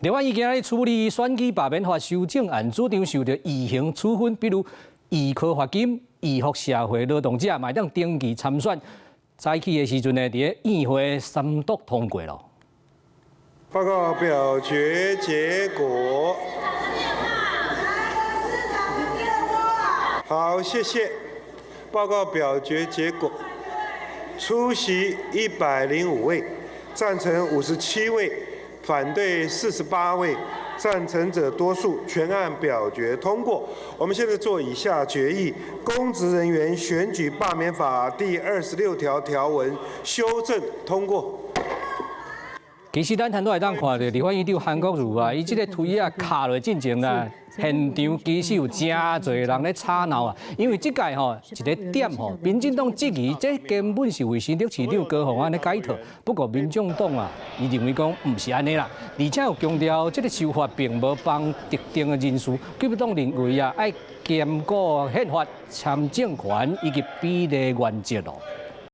另外，伊今日處理選舉罷免法修正案，主張受著異刑處分，比如預科罰金、預予社會勞動者，嘛會當登記參選。早起的時陣呢，佇咧院會三讀通過咯。報告表決結果。好，謝謝。報告表決結果，出席105位，贊成57位，反對48位，贊成者多數，全案表決通過。我們現在做以下決議：公職人員選舉罷免法第26條條文修正通過。其實咱頭拄會當看著立法院長韓國瑜啊，伊這个推仔敲落進前啦，現場其實有誠濟人咧吵鬧啊。因為這屆吼一个點吼，民進黨質疑這根本是為新竹市長高虹安咧解套。不過民眾黨啊，伊認為講毋是按呢啦，而且有強調這个修法並無幫特定的人士，國民黨認為啊，愛兼顧憲法、參政權以及比例原則咯。